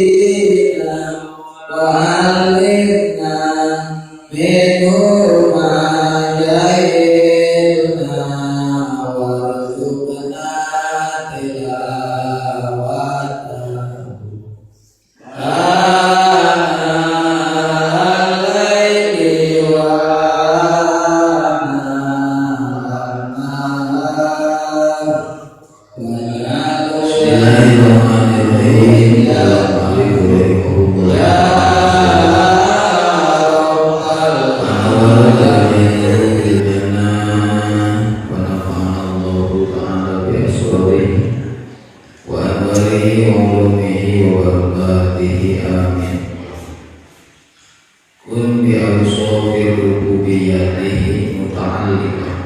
Hadina wa 'allimna minhu ma jahilna warzuqna tilawatahu ana al-laili wa ana an-nahar. Bismillahirrahmanirrahim. Assalamualaikum warahmatullahi wabarakatuh. Wa nafa'ana Allahu ta'ala bi asrarihi wa anwarihi wa ulumihi wa barakatihi, amin. Kun bi awsafi rububiyyatihi muta'alliqah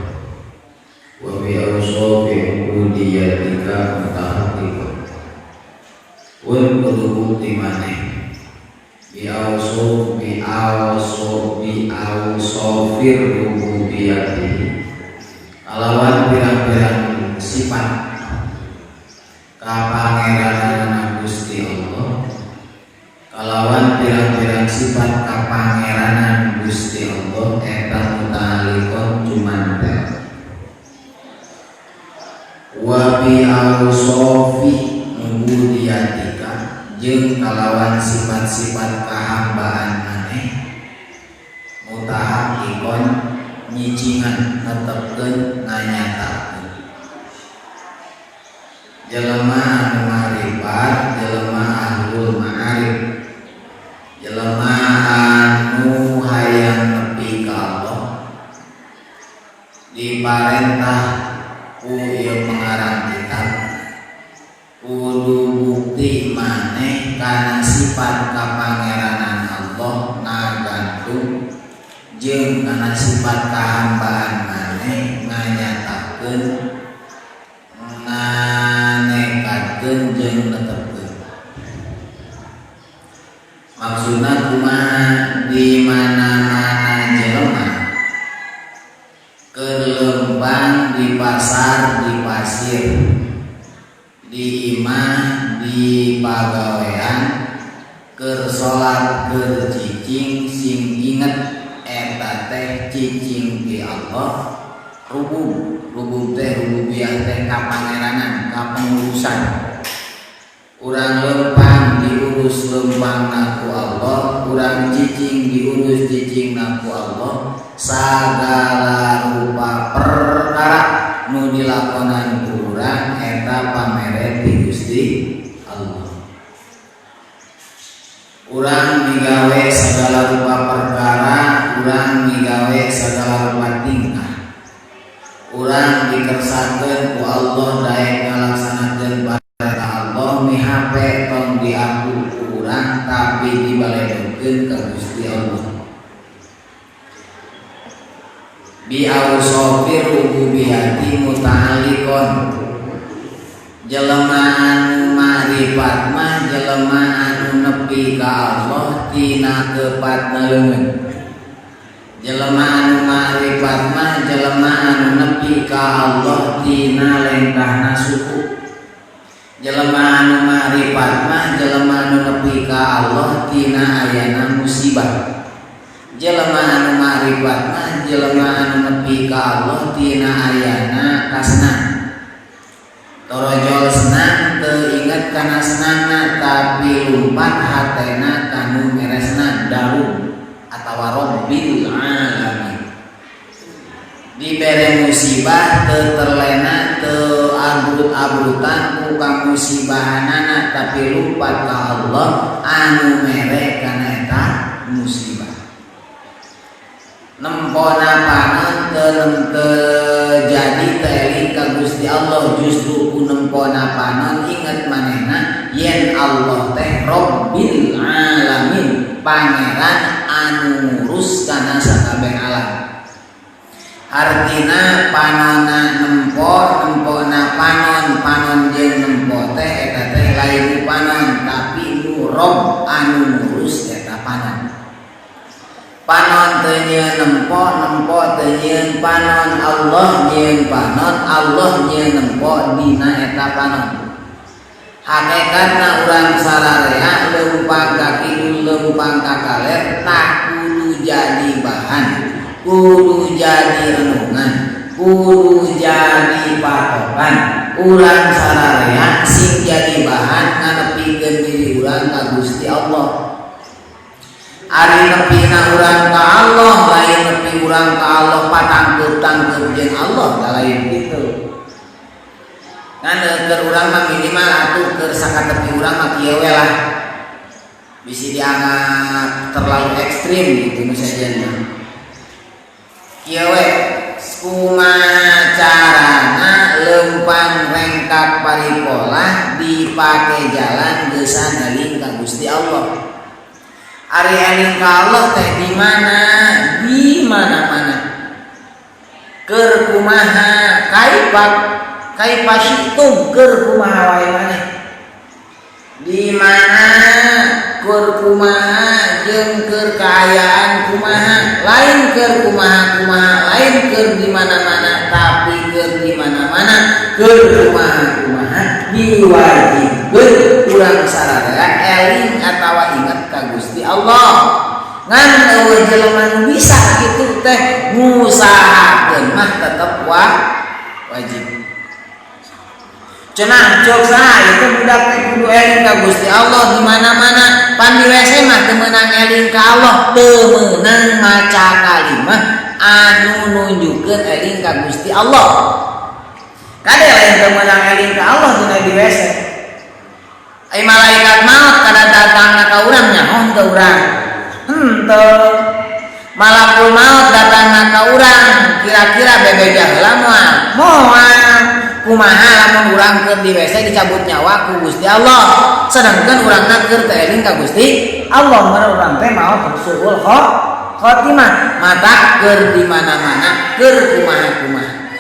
wa bi awsafi ubudiyatika mutahaqqiqah. Kun kudu bukti maneh bi awsaf bi awsaf bi awsafir rububiyyatihi kalawan pirang-pirang sifat kapangeranan Gusti Allah, kalawan pirang-pirang sifat kapangeranan Gusti Allah eta muta'alliqon cumantel, wa bi awsafi ubudiyatika jeung kalawan sifat-sifat kahambaan maneh mutahaqqiqon nyicingan, netepkeun, nganyatakeun. Jelema anu marifat, jelema ahlul ma'arif, jelema anu hayang nepi ka Allah diparentah ku ieu pengarang kitab kudu bukti maneh kana sifat kapangeranan Allah ngagantung jeung kana sifat kahambaan maneh nganyatakeun, nganekatkeun jeung netepkeun. Maksudna kumaha? Di mana-mana jelema keur lempang, di pasar, di pasir, di imah, di pagawean, keur salat, keur cicing, sing inget eta teh cicing di Allah. Rubub, rubub teh rububiyah teh kapangeranan, kapengurusan. Urang lempang diurus lempang ku Allah, urang cicing diurus cicing ku Allah. Sagala rupa perkara nu dilakonan ku urang eta pamere ti Gusti Allah. Urang migawe segala rupa perkara, urang migawe segala rupa tingkah, urang dikersakeun ku Allah daek ngalaksanakeun parentah Allah. Mihape tong diaku ku urang, tapi dibaledogkeun ka Gusti Allah. Bi awsafir rububiyati muta'alliqon. Jelema anu ma'rifat mah jelema anu nepi ka Allah tina kepatna leungeun. Jelema anu ma'rifat mah jelema anu nepi ka Allah tina lengkahna suku. Jelema anu ma'rifat mah jelema anu nepi ka Allah tina ayana musibah. Jelema anu ma'rifat mah jelema anu nepi ka Allah tina ayana kasenang. Torojol senang teu inget kana senangna, tapi lumpat hatena kanu mere senang, daru atawa Rabbil alamin. Dibere musibah teu terlena, teu abrut-abrutan ku kamusibahanana, tapi lumpat ka Allah anu mere kana eta musibah. Nempona panon teu jadi teu eling ka Gusti Allah, justru ku nempona panon inget manehna yen Allah teh Rabbil alamin, pangeran anu ngurus kana sakabeh alam. Artina panona nempo, nempona panon, panon jeung nempo teh eta teh lain panon, tapi nu Rob anu ngurus eta panon. Panon teu nyieun nempo, nempo teu nyieun panon, Allah nyieun panon, Allah nyieun nempo dina eta panon. Hakikatna urang sararea. kudu jadi renungan, kudu jadi patokan urang sararea sing jadi bahan nganepikeun diri urang ka Gusti Allah. Ari nepina urang ka Allah lain nepi urang ka Allah patangkeup-tangkeup jeung Allah da lain kitu. Ngan keur urang mah minimal atuh keur sakatepi urang mah kieu we lah. Bisi dianggap terlalu ekstrim gitu nu sejenna. Kieu we kumaha carana leumpang rengkak paripolah dipake jalan geusan eling ka Gusti Allah. Ari eling ka Allah teh di mana? Di mana-mana. Keur kumaha kaifa kaifa syitum keur kumaha wae maneh. Di mana keur kumaha jeung keur kaayaan kumaha, lain keur kumaha-kumaha, lain keur di mana-mana, tapi keur di mana-mana keur kumaha-kumaha diwajibkeun urang sararea eling atawa inget ka Gusti Allah. Ngan eueuh jelema nu bisa kitu teh ngusahakeun mah tetep wajib. Cenah cok saha itu budak teh kudu eling ka Gusti Allah di mana-mana. Pan di WC mah teu meunang eling ka Allah, teu meunang maca kalimah anu nunjukkeun eling ka Gusti Allah. Kade lain teu meunang eling ka Allah dina di WC. Ai malaikat maut kada datangna ka urang nyaho teu urang. Henteu. Malakul maut datangna ka urang kira-kira bebeja heula moal? Moal. Kumaha lamun urang keur di WC dicabut nyawa ku Gusti Allah, sedangkan urangna keur teu eling ka Gusti Allah, mun urang teh maot suul khotimah, mata keur di mana-mana keur kumaha-kumaha.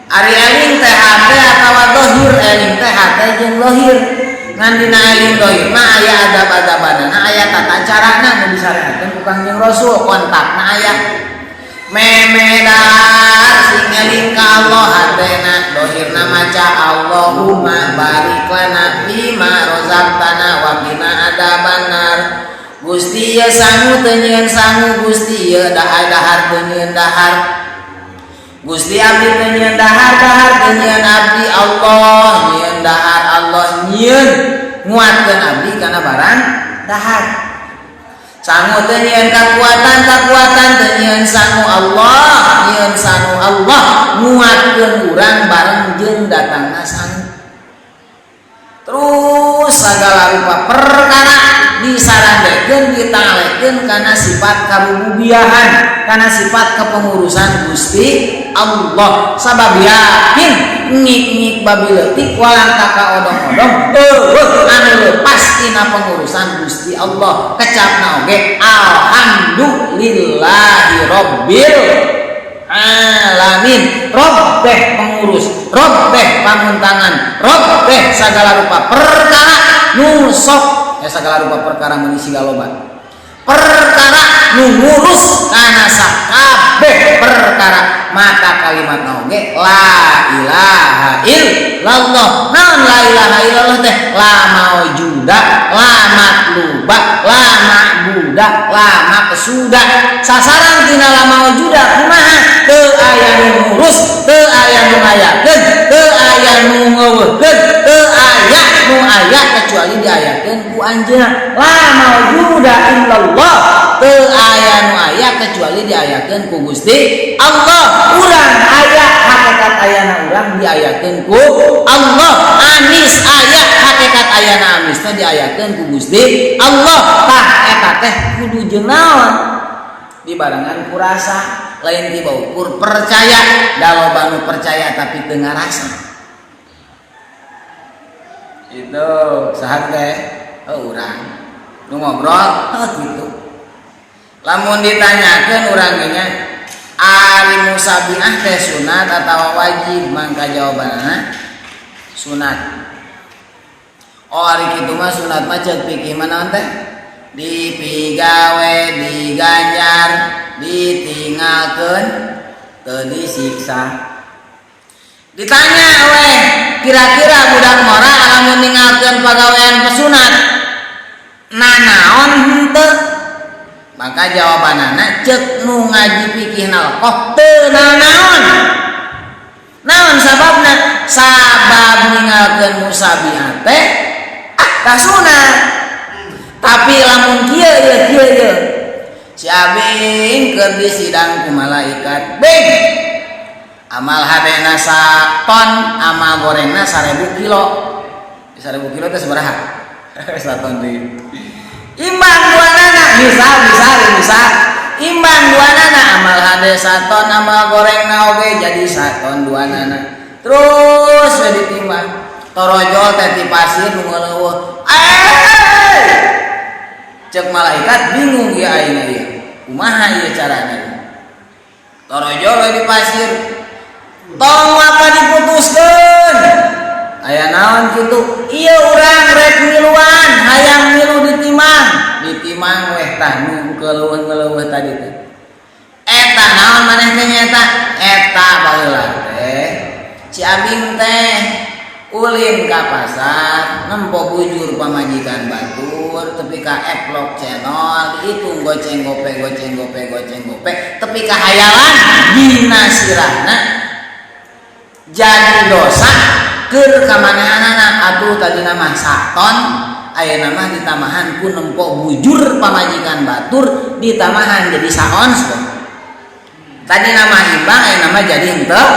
Ari eling teh hate atawa dohir, eling teh hate jeung dohir. Ngan dina eling dohir mah aya adab-adabanana, aya tata carana nu disareatkeun ku Kangjeng Rasul, kontakna aya. Memedar sing eling ka Allah hatena, dohirna maca Allahumma barik lana fima razaqtana wa qina adzabannar. Gusti ieu sangu teu nyieun sangu, Gusti ieu dahar teu nyieun dahar. Gusti abdi teu nyieun dahar, dahar teu nyieun abdi, Allah nyieun dahar, Allah nyieun nguatkeun abdi kana barang dahar. Sangu teu nyieun kakuatan, kakuatan teu nyieun sangu, Allah nyieun sangu, Allah nguatkeun urang bareng jeung datangna sangu. Terus sagala rupa perkara disarandekeun, ditalekeun kana sifat karububiahan, kana sifat kepengurusan Gusti Allah. Sabab yakin ngik-ngik babi leutik walang kaka odong-odong eueuh anu leupas tina pengurusan Gusti Allah. Kecapna oge alhamdulillahi rabbil alamin. Rob teh pengurus, Rob teh pamuntangan, Rob teh sagala rupa perkara nu sok ya sagala rupa perkara meuni siga loba. Perkara nu ngurus kana sakabeh perkara. Maka kalimat oge la ilaha illallah. Naon la ilaha illallah teh? La maujuda, la matluba, la ma'buda, la maqsuda. Sasaran tina la maujuda kumaha? Teu aya nu ngurus, teu aya nu ngayakeun, teu aya nu ngeuweuhkeun, teu aya nu aya kecuali diayakeun ku anjeunna. La maujuda illallah, teu aya nu aya kecuali diayakeun ku Gusti Allah. Urang aya hakikat ayana urang diayakeun ku Allah. Amis aya hakikat ayana amisna diayakeun ku Gusti Allah. Tah eta teh kudu jeung naon? Dibarengan ku rasa, lain tiba ukur percaya. Da loba nu percaya tapi teu ngarasa. Itu saha teh? Oh, urang nu ngobrol oh, gitu. Lamun ditanyakeun urang ge nya, ari musabiah teh sunat atawa wajib? Mangka jawabanna sunat. Oh ari kitu mah sunat mah ceuk fikih mah naon teh? Dipigawe diganjar, ditinggalkeun teu disiksa. Ditanya weh, kira-kira budak ngora lamun ninggalkeun pagawean pesunat nanaon henteu? Maka jawabanana cek nu ngaji fikih nalqoh teu nanaon. Naon sababna? Sabab ninggalkeun musabihat teh ah kasunat. Tapi lamun kieu ieu kieu ieu. Si abing keur disidang ku malaikat, "Bing, amal hadena saton, amal gorengna 1000 kilo." 1000 kilo teh sabaraha? Saton deui. Imbang duanana bisa bisa bisa. Imbang duanana amal hade saton, amal gorengna oge jadi saton duanana. Terus we ditimbang. Torojol teh ti pasir nu ngaleuweuh. Cek malaikat bingung ieu ayeuna ieu. Kumaha ieu carana? Torojol we di pasir. Tong waka diputuskeun. Aya naon kitu? Ieu urang rek miluan, hayang milu ditimang. Ditimang weh tah nu keleuweuh-keleuweuh tadi teh. Eta naon maneh teh nyaeta? Eta baheula teh si abing teh ulin ka pasar nempo bujur pamajikan batur tepi ka eplok channel dihitung goceng gope goceng gope goceng gope tepi ka hayalan dina sirahna jadi dosa keur ka manehanana. Atuh tadina mah saton ayeuna mah ditamahan ku nempo bujur pamajikan batur ditamahan jadi saons. Tadina mah imbang ayeuna mah jadi henteu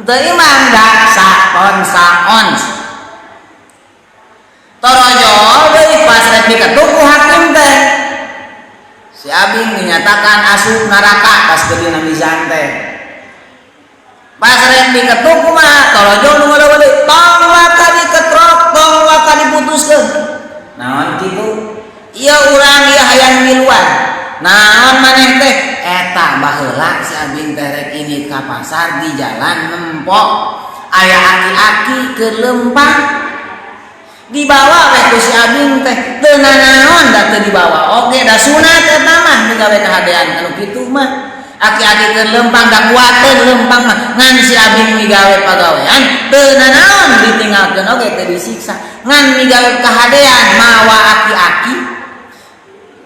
teu imbang da saton saons. Torojol deui pas rek diketuk ku hakim teh si abing menyatakan asup neraka pas geudeuna mizan teh. Pas rek diketuk kumaha torojol nu ngaleuweung deui tong waka diketrok tong waka diputuskeun. Naon kitu? Ieu urang ieu hayang miluan. Naon maneh teh? Eta baheula si abing teh rek indit ka pasar di jalan nempo aya aki-aki keur lempang dibawa we ku si abing teh teu nanaon da teu dibawa oge da sunat eta mah migawe kahadean anu kitu mah. Aki-aki keur lempang da kuateun lempang mah ngan si abing migawe pagawean teu nanaon ditinggalkeun oge teu disiksa ngan migawe kahadean mawa aki-aki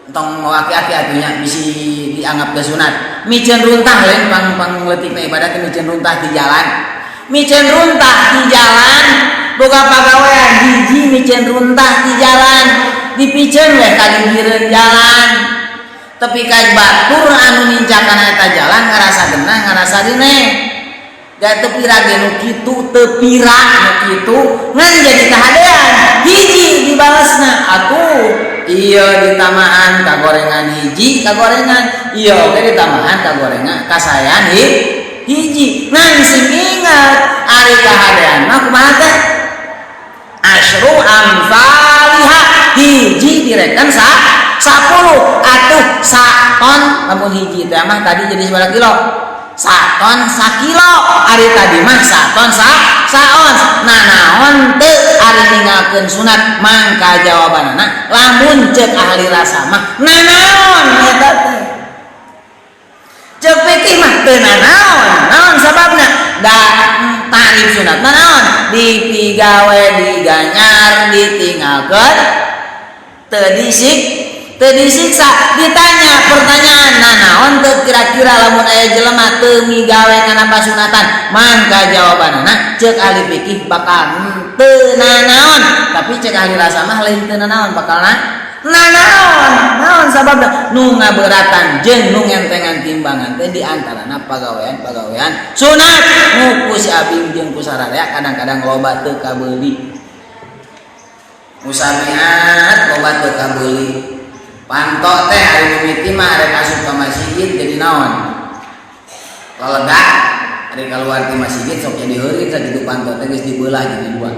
tong mau aki-aki atunya bisi dianggap ke sunat. Miceun runtah lain pang leutikna ibadah teh miceun runtah di jalan. Miceun runtah di jalan boga pagawean hiji miceun runtah di jalan dipiceun we ka ginggireun jalan. Tepi ka batur anu nincakan eta jalan ngarasa genah ngarasa dine. Da teu pira ge nu kitu teu pira nu kitu ngan jadi kahadean hiji dibalesna atuh ieu ditamahan kagorengan hiji kagorengan ieu oge ditamahan kagorengan kasayan hiji ngan sing ingat ari kahadean mah kumaha teh asyru amsalihah hiji direken 10 atuh saton lamun hiji teh mah tadi jadi sabaraha kilo saton sakilo ari tadi mah saton saons. Nah naon teu ari ninggalkeun sunat mangka jawabanana lamun ceuk ahli rasa mah nanaon eta teh ceuk fikih mah teu nanaon. Naon sababna? Da tarif sunat mah naon dipigawe diganyar ditinggalkeun teu disik teu disiksa. Ditanya pertanyaan nah naon teu kira-kira lamun aya jelema teu migawe kana pasunatan mangka jawabanana ceuk ahli fikih bakal teu nanaon tapi ceuk ahli rasa mah lain teu nanaon bakal nanaon. Naon sababna? Nu ngaberatan jeung nu ngentengan timbangan teh di antarana pagawean-pagawean sunat nu ku si abing jeung ku sararea kadang-kadang loba teu kabeuli musabihat loba teu kabeuli. Panto teh hari mimiti mah rek asup ka masjid jadi naon? Lelega ari kaluar ti masjid sok jadi heureut sakitu panto teh geus dibelah jadi dua.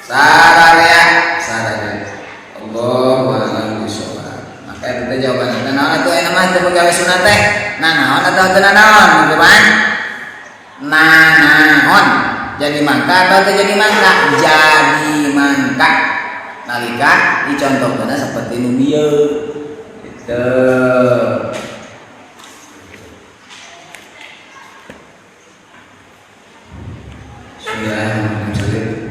Sararea sararea. Allahu a'lam bishawab. Maka eta teh jawaban teh naon atuh aya mah teu gawe sunat teh? Nah naon atuh teu naon? Jawaban nanaon. Jadi mangka atau teu jadi mangka? Jadi mangka. Nalika dicontohkeun seperti nu bieu gitu. Bismillahirrahmanirrahim.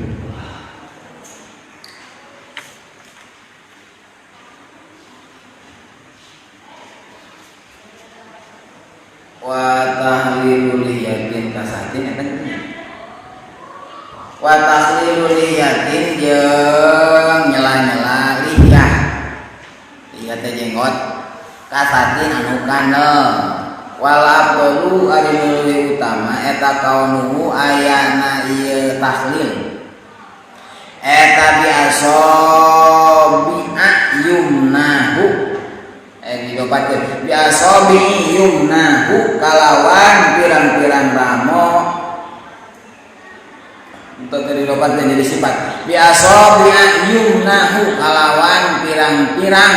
Wa tahlilu liyatin kasatin eta nya. Wa tahlilu liyatin jeung nyela-nyela lihya. Lihya teh jenggot kasatin anu kandel. Wal afdalu ari nu leuwih utama eta kaunuhu ayana ieu tahlil. Eta biasobi'a yumnahu didopatkeun biasobi yumnahu kalawan pirang-pirang ramo untuk didopatkeun jadi sifat biasobi'a yumnahu kalawan pirang-pirang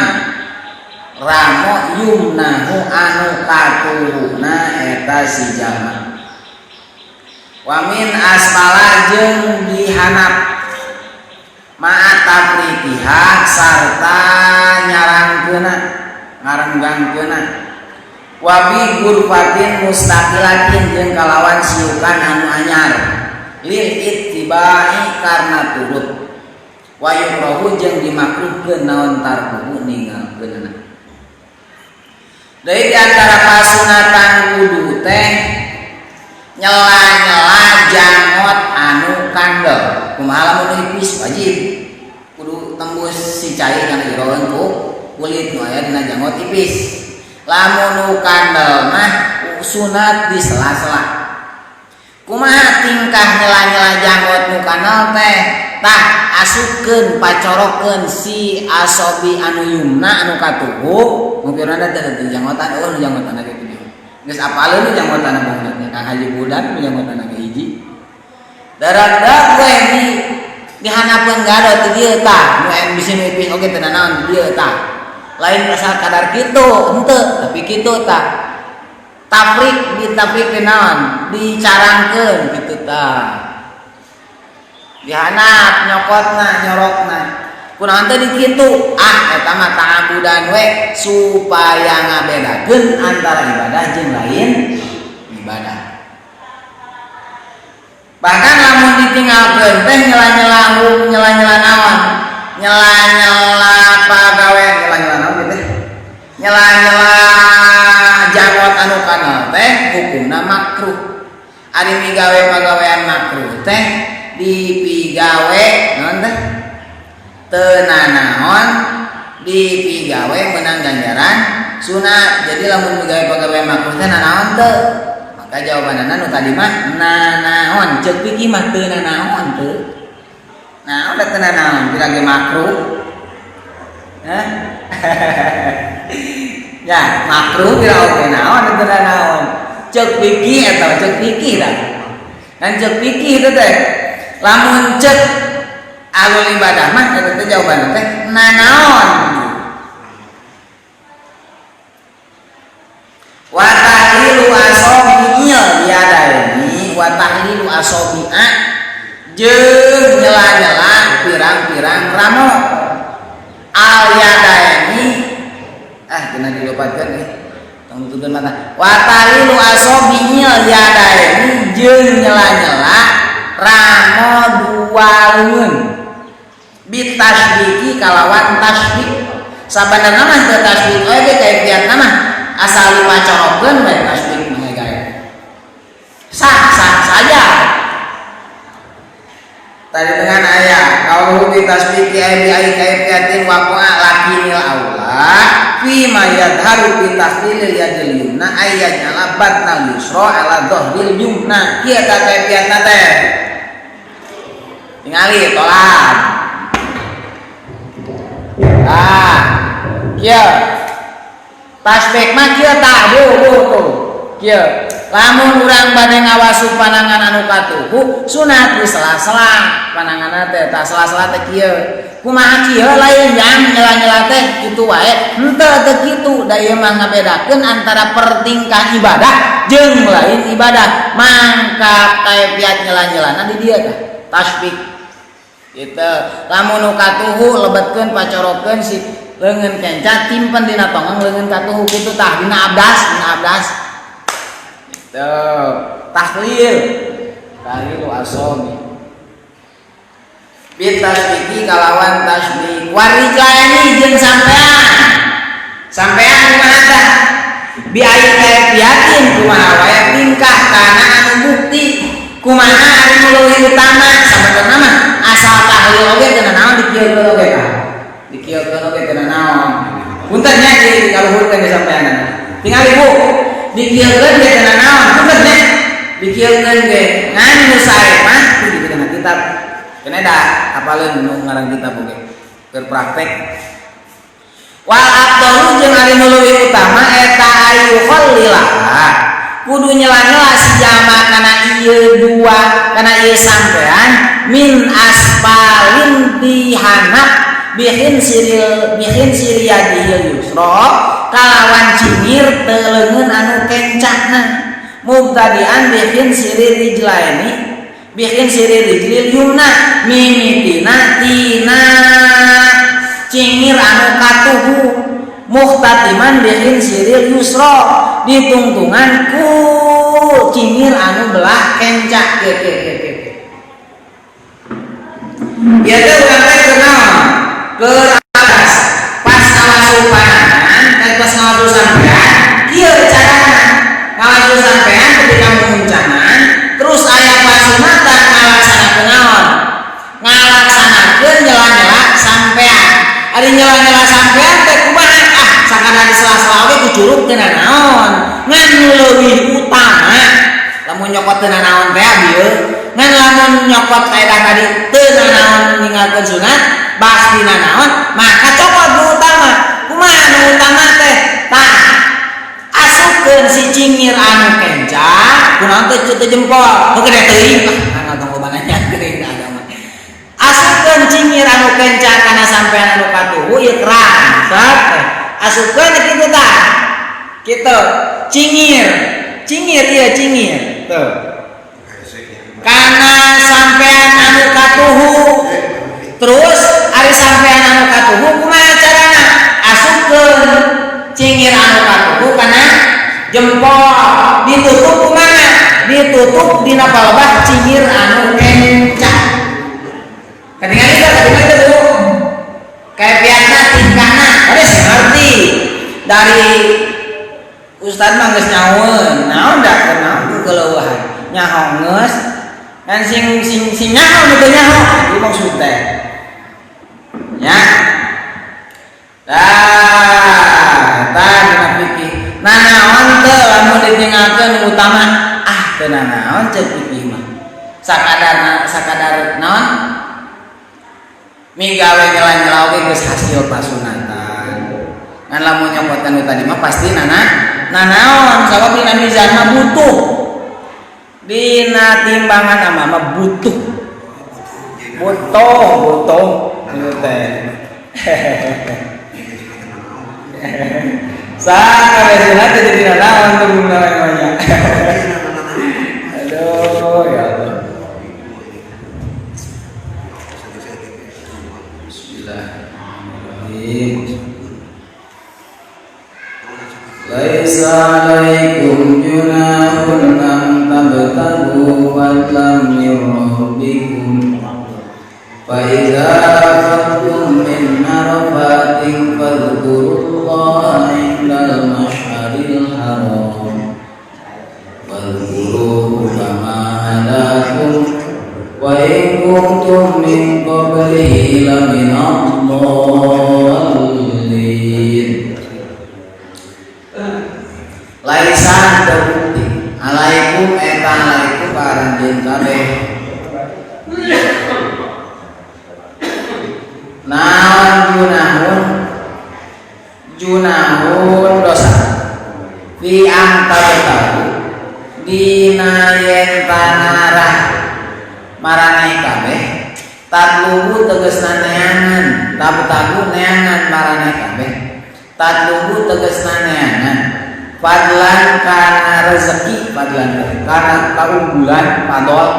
ramo yumnahu anu katuhuna eta si jalma wa min asfala jeung dihanap ma'at tafriqiha sarta nyarangkeuna ngarenggangkeuna wa bi gurfatin mustaqilatin jeung kalawan siukan anu anyar lil ittiba'i karna turut wa yukrahu jeung dimakruhkeun naon tarkuhu ninggalkeunna. Deui di antara kasunatan wudu teh nyela-nyela jangot anu kandel. Kumaha lamun ipis wajib kudu tembus si cai kana jeroan ku kulit nu aya dina jangot ipis. Lamun nu kandel mah sunat di sela-sela. Kumaha tingkah nyela-nyela janggot nu kandel teh? Tah asupkeun pacorokeun si asobi anu yumna anu katuhu mungkin ada teh janggotan eueuh nu janggotan kitu. Geus apaleun nu janggotan banget Kang Haji Budan nu janggotan ge hiji. Darada we di dihanapeun gado teh dieu tah nu bisi nu ipis oge teu nanaon di dieu tah. Lain asal kadar kitu henteu tapi kitu tah. Tafrik ditafrik teh naon dicarangkeun kitu tah. Dihanap nyokotna nyorokna. Kunaon teh dikitu? Ah eta mah ta'abudan we supaya ngabedakeun antara ibadah jeung lain ibadah. Bahkan lamun ditinggalkeun teh nyela-nyela nyela-nyela naon? Nyela-nyela pagawean, nyela-nyela naon teh? Nyela-nyela janggot anu kanal teh hukumna makruh. Ari migawe pagawean makruh teh dipigawe naon teh? Teu nanaon dipigawe menang ganjaran sunat. Jadi lamun migawe pagawean makruh teh nanaon teu? Maka jawabanana nu tadi mah nanaon, ceuk fikih mah teu nanaon teu. Nah, udah teu nanaon, bila ge makruh. Hah? Ya, makruh bila oge naon teu nanaon. Ceuk fikih eta ceuk fikih tah. Dan ceuk fikih teh teh lamun ceuk alul ibadah mah eta teh jawabanna teh nanaon. Wa tahlilu asobi'il yadaini wa tahlilu asobi'a jeung nyela-nyela pirang-pirang ramo al yadaini ah kena dilupatkeun euy tong tutupkeun mata wa tahlilu asobi'il yadaini jeung nyela-nyela ramo dua leungeun bitasbiki kalawan tasbih sabandarna mah teu tasbih oge ge kaifiatna mah asal dipacorokeun bae tasbih mah gae sah-sah saja. Tadi dengan ayat kalau bi tasbih ai bi ai kaifiatin waqa'a lakinil aula fi ma yadharu bi tahlilil yadil yumna ayat nyalabat nal yusra ala dhahril yumna kieu ta kaifiatna teh tingali tolak ah kieu tasbih mah kieu tah bu tuh kieu lamun urang bade ngawasu panangan anu katuhu sunat di sela-sela pananganna teh tah sela-sela teh kieu kumaha kieu lain jang nyela-nyela teh kitu wae henteu teu kitu da ieu mah ngabedakeun antara pertingkah ibadah jeung lain ibadah mangka kaifiat nyela-nyelana di dieu tah tasbih kitu lamun nu katuhu lebetkeun pacorokeun si leungeun kenca timpen dina tongong leungeun katuhu kitu tah dina abdas gitu tahlil tahlilu asomi bitasbiki kalawan tasbih warijlaini jeung sampean sampean kumaha tah Bi ayi kaifiatin kumaha wae tingkah kana anu bukti kumaha anu leuwih utama sabenerna mah asal tahlil oge teu nanaon dikieukeun oge tah. Dikieukeun oge teu nanaon. Punten nya di kaluhurkeun ge sampeanna. Tingali Bu, dikieukeun ge teu nanaon, punten nya. Dikieukeun ge ngan nu sae mah di dina kitab. Kena da apaleun nu ngaran kitab oge. Keur praktek. Wal afdalu jeung ari nu leuwih utama eta ayu khallila. Kudu nyela-nyela si jalma kana ieu dua, kana ieu sampean min asfalin dihanap bihin siril bihin siriyadihil yusra kalawan cingir teu leungeun anu kencana mubtadian bihin siril rijlaini bihin siril rijlil yumna mimitina tina cingir anu katuhu muhtatiman bihin siril yusra ditungtungan ku cingir anu belah kencak ge ge ge ge. Ieu teh urang teh keur naon? Keur atas pas ngawasul panangan, pas ngawasul sampean, kieu carana. Ngawasul sampean ketika muncangan, terus aya pasunatan ngalaksanakeun naon? Ngalaksanakeun nyela-nyela sampean. Ari nyela-nyela sampean teh kumaha? Ah, sakadar di sela-sela oge kucurug teu nanaon. Ngan nu leuwih utama lamun nyokot teu nanaon teh bieu, ngan lamun nyokot kaedah tadi teu nanaon ninggalkeun sunat, pasti nanaon, maka cokot nu utama. Kumaha nu utama teh? Tah, asupkeun si cingir anu kenca, kunaon teh teu jempol, heuh gede teuing lah, tong loba nanya geuning agama. Asupkeun cingir anu kenca kana sampean anu katuhu ieu kerang, sat teh. Asupkeun kitu tah. Kitu, cingir. Cingir ieu cingir. Tuh. Kana sampean anu katuhu. Terus ari sampean anu katuhu kumaha carana? Asupkeun cingir anu katuhu kana jempol. Ditutup kumaha? Ditutup dina palebah cingir anu kenca. Ketinggalan itu, ketinggalan itu Bu. Kaifiatna tingkahna, harus ngerti. Dari Ustad mah geus nyaweun, naon da naon ku keleuhan. Nyaho geus, kan sing sing sing nyaho nu teu nyaho, ieu maksud teh. Ya. Tah, tah dina fikih. Nanaon teu lamun ditinggalkeun utama, ah teu nanaon ceuk fikih mah. Sakadar sakadar naon? Migawe nyela-nyela oge geus hasil pasunatan. Ngan lamun nyokotan nu tadi mah pasti nana nanaon sabab dina mizan mah butuh. Dina timbangan ama mah butuh. Butuh, butuh ieu teh. Sakare sunat teh jadi nanaon teu namanya. Aduh, ya Allah. Bismillahirrahmanirrahim. Laisa alaikum junahun an tabtagu fadlan min rabbikum fa idza afattum min arafatin fadhkurullaha indal masyaril haram wadhkuruhu kama hadakum wa in kuntum min qablihi laminad dhallin. Laisan terbukti alaikum eta alaikum karanjeun kabeh naon junahun junahun dosa fi angtabtahu dina yen tanarah maraneh kabeh tatlubu tegesna neangan tabtahu neangan maraneh kabeh tatlubu tegesna neangan fadlan kana rezeki fadlan kana kaunggulan fadol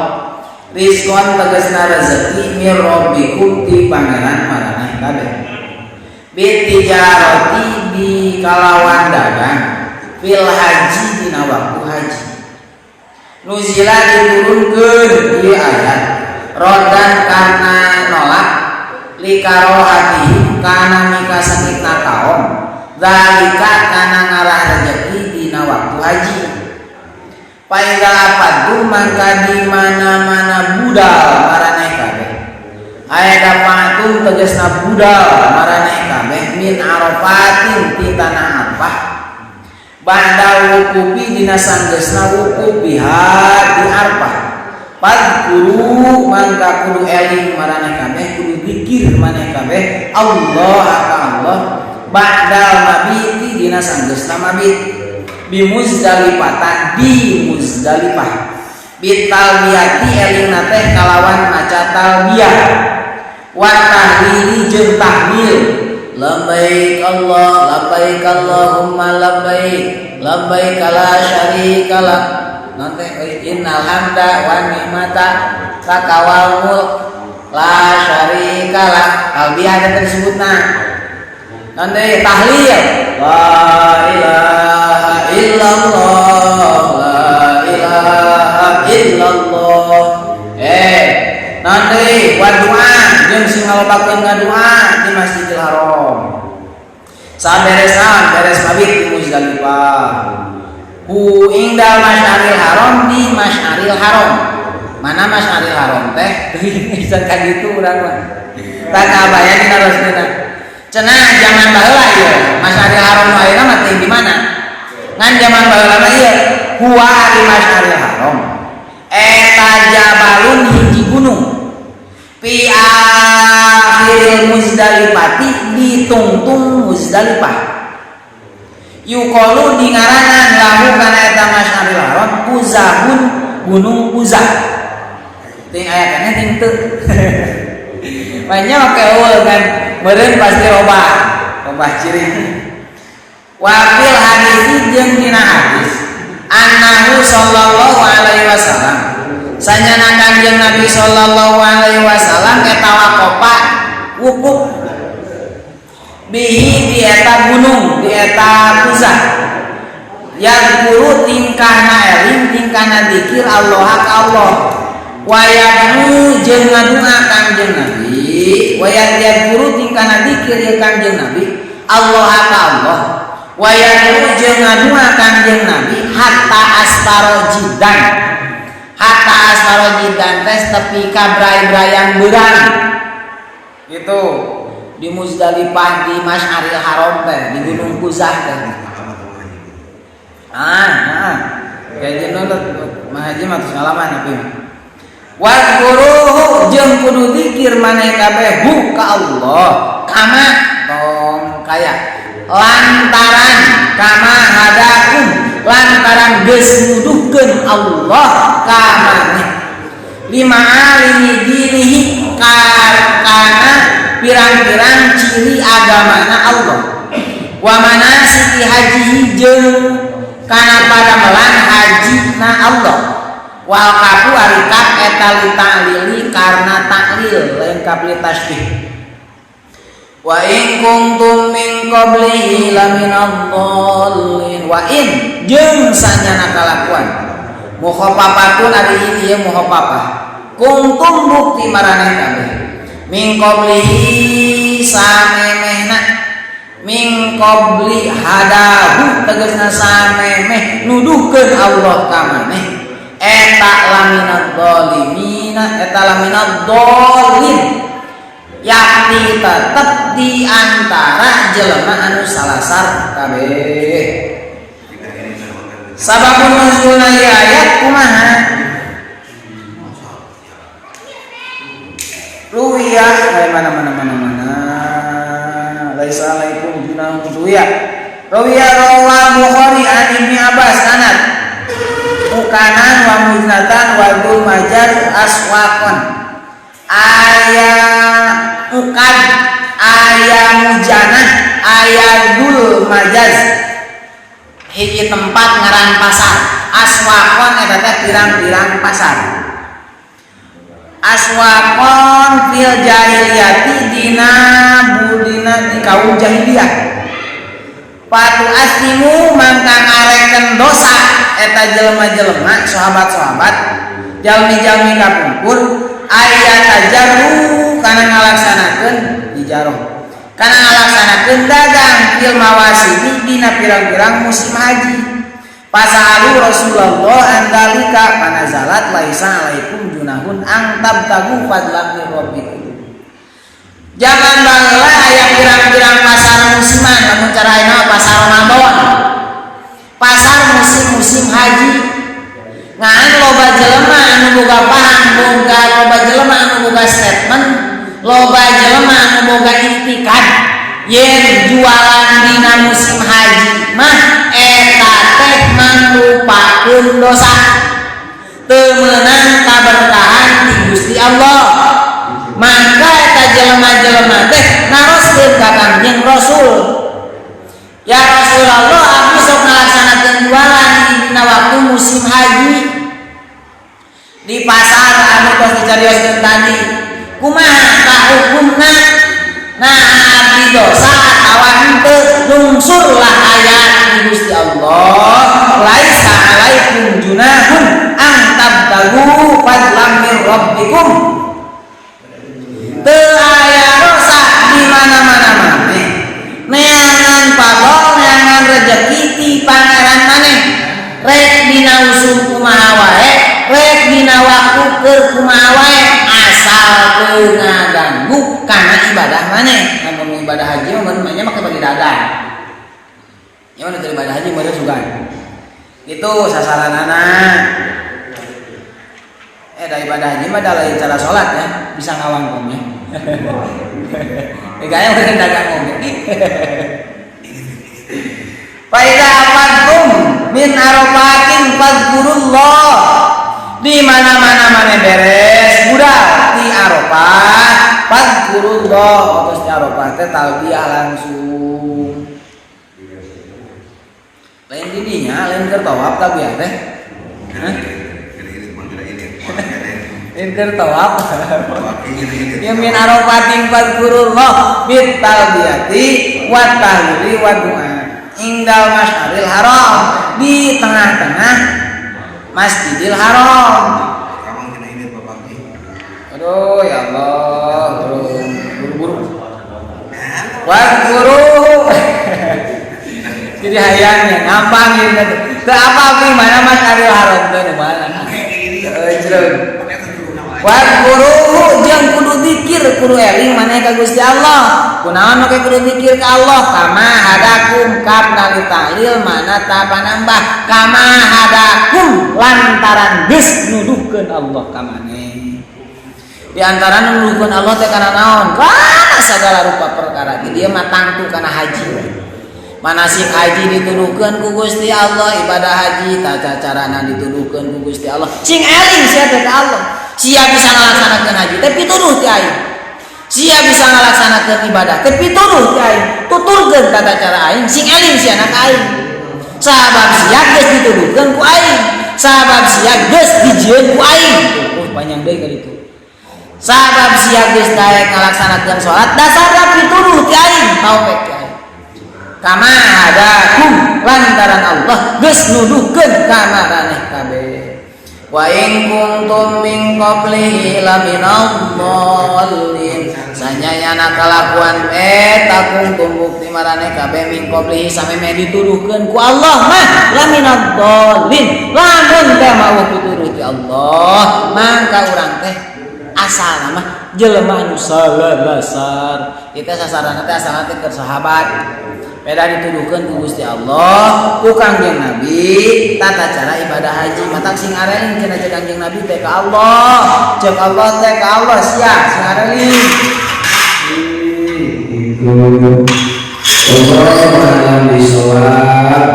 rizkon tegesna rezeki mir rabbikum ti pangeran maraneh kabeh bitijarati di kalawan dagang fil haji dina waktu haji nuzila diturunkeun ieu ayat rodan kana nolak likarohati kana mikasakitna kaum zalika kana ngarah rezeki haji. Paida apadum mangka di mana-mana budal maraneh kabeh. Aya dapatum tegasna budal maraneh kabeh min Arafatin ti tanah Arafah. Ba'da wuqufi dina sanggeusna wukuf biha di Arafah. Fadkuru mangka kudu eling maraneh kabeh kudu zikir maneh kabeh Allah ka Allah ba'dal mabiti dina sanggeusna mabit bi Muzdalifah di Muzdalifah bitalbiyati elingna teh kalawan maca talbiyah wa tahlili jeung tahlil labbaik Allah labbaik Allahumma labbaik labbaik la syarika lak nanti innal hamda wa ni'mata laka wal mulk la syarika lak talbiyah teh disebutna nanti tahlil la ilaha illallah la ilaha illallah nanti wa doa jeung sing ngalobakeun ngadoa di Masjidil Haram saberes naon beres mabit di Muzdalifah hu ingdal Masyaril Haram di Masyaril Haram mana Masyaril Haram teh bisa ka ditu urang mah tak kabayang dina resmina cenah zaman baheula ieu Masyaril Haram nu ayeuna mah teh di mana ngan zaman baheula mah ieu huwa di Masyaril Haram eta jabalun hiji gunung fi akhiril Muzdalifati ditungtung Muzdalifah yuqalu dingaranan lahu kana eta Masyaril Haram Kuzahun gunung Kuzah ting aya kana ting teu banyak oke eueuh kan meureun pasti robah robah ciri wa fil hadis jeung dina hadis annahu sallallahu alaihi wasallam sanyana Kanjeng Nabi sallallahu alaihi wasallam eta waqofa wukuf bihi di eta gunung di eta Kuzah yadkuru tingkahna eling tingkahna zikir Allah ka Allah wa yad'u jeung ngadua Kanjeng Nabi wa yadkuru tingkahna zikir ye Kanjeng Nabi Allah ka Allah wa yad'u jeung ngadua Kanjeng Nabi hatta asfaro jidan hatta asfaro jidan teh tepi ka bray-brayang beurang gitu di Muzdalifah di Masyaril Haram teh di Gunung Kuzah teh kayak gitu mah haji mah tos ngalaman tapi wa guruhu jeung kudu zikir maneh kabeh hu ka Allah kama tong kaya lantaran kama hadakum lantaran geus nuduhkeun Allah ka maneh lima alimi dinihi kana pirang-pirang ciri agamana Allah wa manasiki hajihi jeung kana padamelan hajina Allah wal kafu ari kaf eta li ta'lili karena taklil lain kaf li tasbih wa in kuntum min qablihi laminadh-dhallin wa in jeung sanyana kalakuan mukhaffafatun ari ieu mukhaffafah kuntum bukti maraneh kabeh min qablihi samemehna min qabli hadahu tegasna samemeh nuduhkeun Allah ka maneh eta laminad dhalimina eta laminad dhalin yakni tetep di antara jelema anu salasar kabeh. Sababun nuzulna ieu ayat kumaha? Ruwiya mana mana mana mana laisa alaikum junahun ruwiya ruwiya rawa Bukhari an Ibni Abbas sanad mukanan wa muznatan wa dzul majar aswaqon aya ukad aya mujanah aya dzul majaz hiji tempat ngaran pasar aswaqon eta teh pirang-pirang pasar aswaqon fil jahiliyati dina budina di kaum jahiliyah patu aslimu mangka ngareken dosa eta jelema-jelema sahabat-sahabat jalmi-jalmi kapungkur aya tajarru kana ngalaksanakeun hijarah kana ngalaksanakeun dagang fil mawasimi dina pirang-pirang musim haji Fasalu Rasulullah andalika panazalat laisa alaikum junahun ang tabtagu fadlan min rabbikum. Zaman baheula aya pirang-pirang pasar musiman, lamun cara ayeuna pasar Ramadan. Pasar musim-musim haji. Ngan loba jelema anu boga paham, boga loba jelema anu boga statement, loba jelema anu boga iktikad yen jualan dina musim haji mah eta teh mangrupakeun dosa, teu meunang kaberkahan ti Gusti Allah. Maka eta jelema-jelema teh naroskeun ka Kangjeng Rasul, ya Rasulullah, abdi sok ngalaksanakeun jualan dina waktu musim haji di pasar anu tos dicarioskeun tadi, kumaha ka hukumna? Nah, abdi dosa atawa henteu? Lungsurlah ayat di Gusti Allah, laisa alaikum junahun ang tabtagu fadlan min rabbikum. Teu aya dosa di mana-mana maneh neangan pabol, neangan rejeki ti pangeran maneh, rek dina usum kumaha wae, rek dina waktu keur kumaha wae, asal teu ngaganggu kana ibadah maneh. Lamun ibadah haji mah meureun make bagi dagang. Ya mana teu ibadah haji meureun sugan. Itu sasaranana. Da ibadah haji mah da lain cara salat ya, bisa ngawangkong ya. Gaya meureun dagang oge. Fa idza afantum min arafatin fadhkurullah. Di mana-mana maneh beres budak di Arafah, fadhkurullah, otos di Arafah teh talbiyah langsung. Lain di dinya, lain keur tawaf talbiyah teh. Hah? Lain keur tawaf. Ya min arafatin fadhkurullah bit talbiyati wa tahlili wa du'a indal masyaril haram, di tengah-tengah Masjidil Haram. Aduh ya Allah, buru-buru. Wah guru. Jadi hayangnya ngampang ini. Teu apa abdi mana Masyaril Haram teh nu mana? Heuh. Wah guru jeung kudu zikir, kudu eling maneh ka Gusti Allah. Kunaon make kudu zikir ka Allah? Kama hadakum kabna li ta'lil mana ta panambah kama hadakum lantaran geus nuduhkeun Allah ka maneh. Di antara nuduhkeun Allah teh kana naon? Kana sagala rupa perkara. Di dieu mah tangtu kana haji. Manasik haji dituduhkeun ku Gusti Allah, ibadah haji tata carana dituduhkeun ku Gusti Allah. Sing eling sia teh ka Allah. Sia bisa ngalaksanakeun haji teh pituduh ti aing. Sia bisa ngalaksanakeun ibadah teh pituduh ti aing. Tuturkeun tata cara aing, sing eling sia ka aing. Sabab sia geus dituduhkeun ku aing. Sabab sia geus dijieun ku aing. Oh, panjang deui ka ditu. Sabab sia geus daek ngalaksanakeun salat dasarna pituduh ti aing, taufik ti aing. Kama hadakum lantaran Allah geus nuduhkeun ka maraneh kabeh. Wa in kuntum min qablihi laminadh-dhallin. Sanyayana kalakuan eta kuntum bukti maraneh kabeh min qablihi sameme dituduhkeun ku Allah mah laminadh-dhallin. Lamun teh mau pituduh ti Allah, mangka urang teh asalna mah jelema anu salah dasar. Kita sasaranna teh asalna teh keur sahabat. Beda dituduhkeun ku Gusti Allah, ku Kangjeng Nabi, tata cara ibadah haji. Matak sing areling cenah cek Kangjeng Nabi teh ka Allah, cek Allah teh ka Allah sia sing areling. Itu Allah alam bisawab.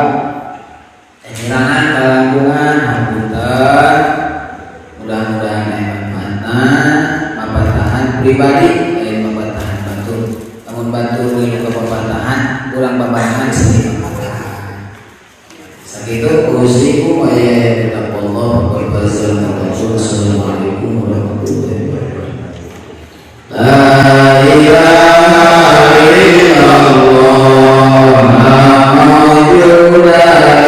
Kehilangan kalangkungan hapunten. Mudah-mudahan aya manfaatna, papantahan pribadi lain papantahan batur. Lamun batur milu ka papantahan, kurang papantahan seni papantahan. Sakitu usikum wa ya taqallah wa assalamualaikum warahmatullahi wabarakatuh. La ilaha illallah Muhammadur illallah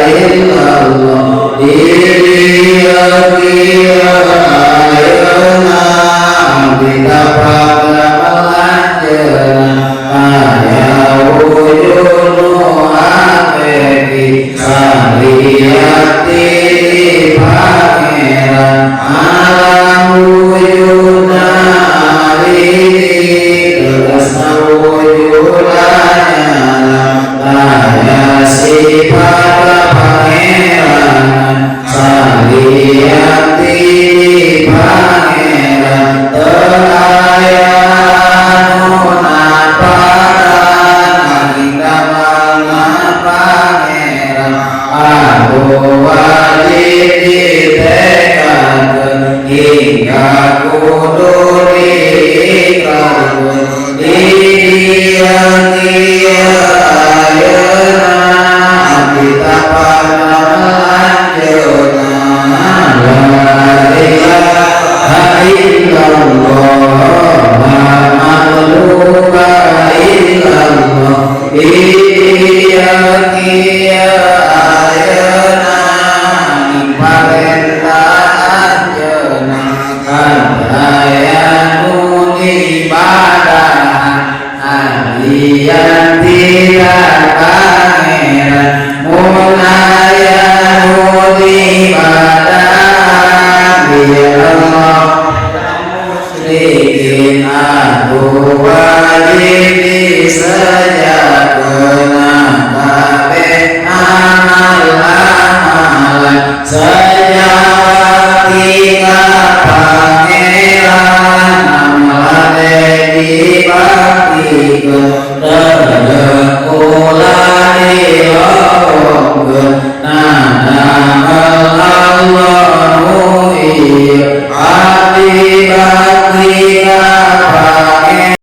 Ieu kieu ayeuna parentah anjeunna aya nu diibadahan alian tina Pangeran. Mun aya nu diibadahan Allah musyrikin, aku wajib disejakeuna kabeh amal-amalan sejati ka Pangeran, amalane dibaktikeun.